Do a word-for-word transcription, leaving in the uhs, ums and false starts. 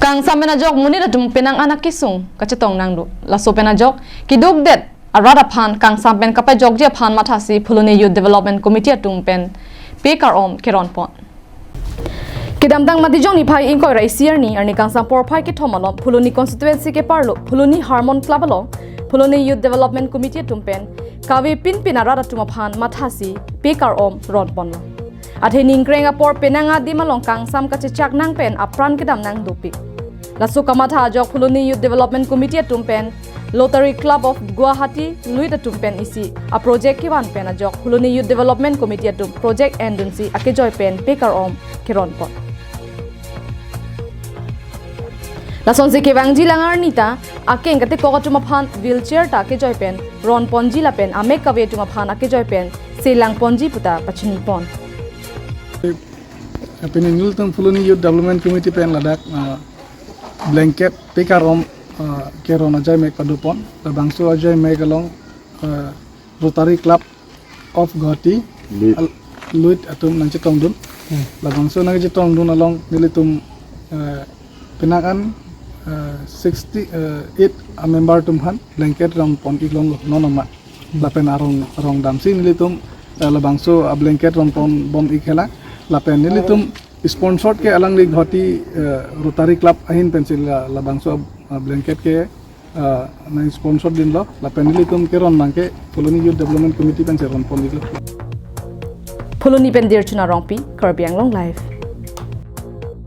Kangsam pen ajok monit atum penang an akesung kachetong nanglo. Laso pen ajok keduk det arat aphan kangsam pen kapajokji aphan mathasi Phuloni Youth Development Committee atum pen pe kar-om keron pon. Kedamtang Matijong niphai ingkoi ra isi arni, arni kangsam porphai kethom along Phuloni constituency ke-arlo Phuloni Harmon Club along Phuloni Youth Development Committee atum pen kave pinpin arat atum aphan mathasi pe kar-om ron ponlo. Athe ningkreng apor penang adim along kangsam kachechak nang pen apran kedam nang dopik. Laso kamatha ajok Phuloni Youth Development Committee atum pen Rotary Club of Guwahati Luit atum pen isi a-project kevan pen ajok Phuloni Youth Development Committee atum project endunsi akejoi pen pe kar-om keron pon. Lasonsi kevangji lang arni ta akeng katekok atum aphan wheelchair ta akejoi pen ron ponji lapen amek kave atum aphan akejoi pen selang ponji puta pachini pon. Pini nelitum Phuloni Youth Development Committee pen ladak, ah, blanket pe kar-om, ah, keron ajai mek padopon. Labangso ajai mek along, ah, Rotary Club of Guwahati, Luit. Al-, Luit atum nangchetongdun. Hmm. Labangso nangchetongdun along nelitum, ah, penang an, ah, sixty, ah, eight a-member atum aphan blanket ron pon-ik longlo non amat. Lapen arong, arong damsi nelitum, eh, labangso a-blanket ron pon bom-ik helang. Lapen nelitum sponsored ke alangli Guwahati, eh, Rotary Club ahin pensi la, labangso a-blanket ke, eh, nang-sponsor dunlo. Lapen nelitum keron nang ke Phuloni Youth Development Committee pensi ron pon-iklo. Phuloni pen Dirchuna Rongpi, Karbi Anglong Live.